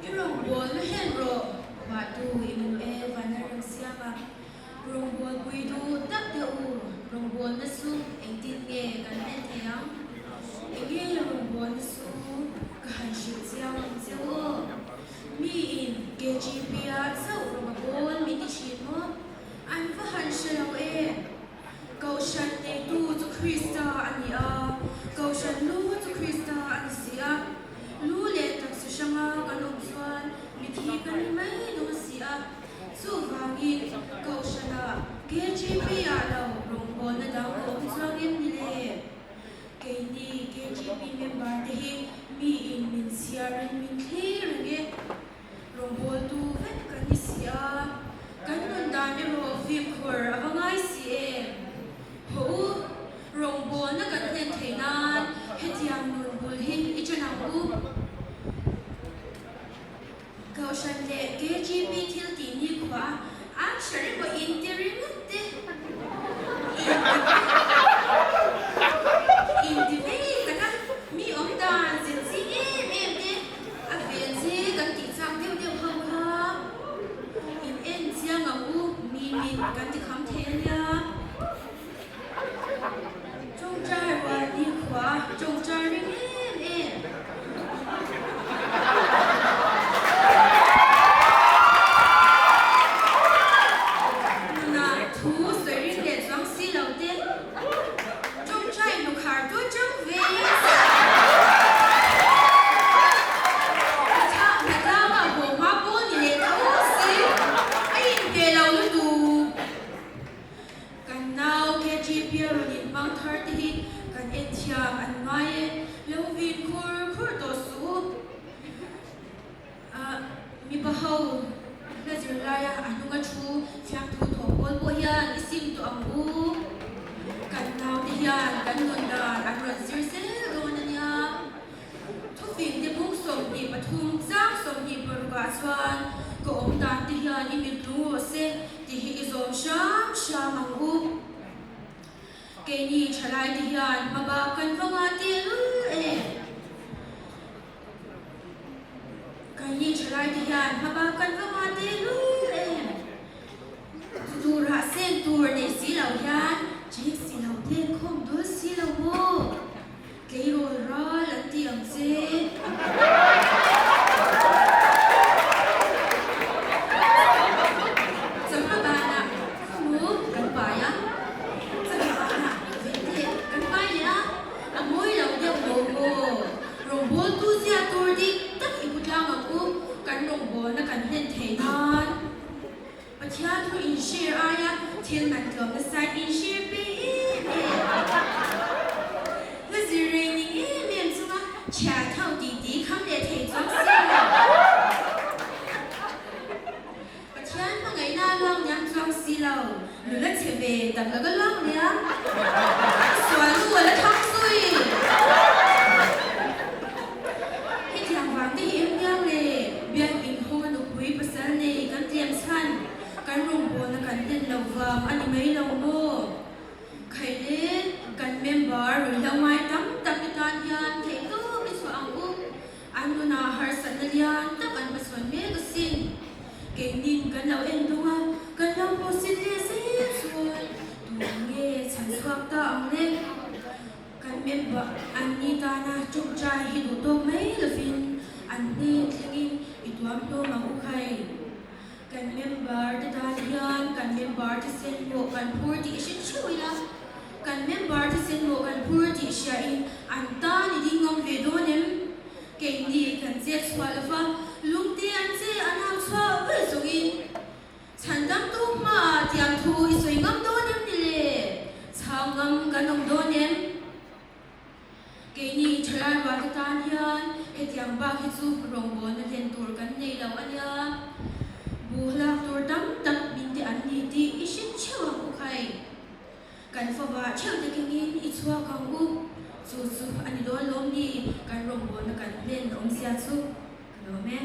I rawngbawlna hlen rawh, Phuahtu Emmanuel Vanlalremsiama rawngbawlpui duh tak te u, rawngbawlna chu engtin nge kan hlen thei ang? Enge rawngbawlna chu ka han hrilh chiang ang che u aw? Miin KGP-a chauh rawng a bawl min ti thin maw? An va han hre lo em? Kohhran neitu chu Krista a ni a, Kohhran lu chu Krista a ni si a. Lu leh taksa hranga kan awm chuan mithi kan ni mai dawn si a. Chuvangin, Kohhranah KGP-ah lo rawngbawlna dang a awm chuang em ni le? Keini KGP member te hi miin min chhiarin min thlir reng e. Rawngbawltu vek kan ni si a, kan nun dan erawh fimkhur a va ngai si em? Haw u, rawngbawlna kan hlen theih nan hetiang nun bul hi i ṭan ang u. Kohhran leh KGP thil tih ni khua an hre emaw in ti ringawt te in ti vei taka mi awm dan zir ching em em te A vel che kan tih chak deuh deuh ho kha in en chiang ang u, mi mit kan ti kham thei a nia. Tawngtai rual ni khua tawngtai ring em em. Nunah thu sawi ring leh chuang si lo te. Tawngtai nukhar tu chang ve Hnatlanga haw hma pawl ni leh tho si a inpe lo lutuk. Kan nau KGP a rawn inhmang thar te hi kan en thiam an ngai e, lo vin khur khur tawh suh u. Mipa ho hla zir laia a hnunga thu fiamthu thawh pawl pawh hian i sim tawh ang u. Kan naute hian kan nun dan an rawn zir zel dawn a nia. Thufing te bung 23 chang 26 ah chuan ka awm dan te hian i mit lung rawh se tih hi i zawm hram hram ang u. Keini thalai te hian hmabak kan va ngah tehlul em? Keini thalai te hian hmabak kan va ngah teh lul em? Chu tur ah seng tur nei si lo hian cheng si lo te khawm dawl si lo maw? Tleirawl ral an ti ang che. Chawhma banah khaw kan pai a, chawhma banah vete kan pai leh a, a mawi lo deuh lo maw? Rawngbawltu zia tur dik tak i pu tlang ang u, kan rawngbawlna kan hlen thei nan. Pathian thu in share aia thil man tlawm nasa in share pe em em. Hla zir rei ning em em chunga chhiar tho tih ti kham leh thei chuang si lo. Pathian hmangaihna a luang liam chuang si lo, nula chhe ve tak laka luang liam. Sual nu a la thang zui. Hetiang vang te hi em niang le, biakinn hawng a nupui pasal nei kan tlem chhan, kan rawngbawlna kan hlen lo vang a ni mai lo maw? Khaile, kan member ruihhlo ngai tam tak te tan hian theihtawp i chhuah ang u. An nunah harsatna lian tak an hmachhawn mek asin. Keinin kan lo en tung a, kan lo hmuhsit leh zel chuan tun nge chhan chhuak ta ang le? Kan member an ni tana tawngtai hi duh tawk mai lovin an hnen thlengin i tuam hlawm ang u khai. Kan member te tan hian kan member thisen pawh kan phur tih hre theuh ila, kan member thisen pawh kan phur tih hriain an tan i ding ngam ve dawn em? Keini kan chet chhuah lova lungte an che an hau chhuah ber zawngin chhandamtu hmaah tiang thu i sawi ngam dawn em ni le? Chhang ngam kan awm dawn em? Keini thalai rualte tan hian hetiang bak hi chu rawngbawlna hlen tur kan nei lo a nia. Buh lak tur tam tak min ti an ni tih i hre theuh ang u khai. Kan fava theuh te kengin i chhuak ang u. Chu chu a ni dawn lawm ni kan rawngbawlna kan hlen awmzia chu ka lawm e.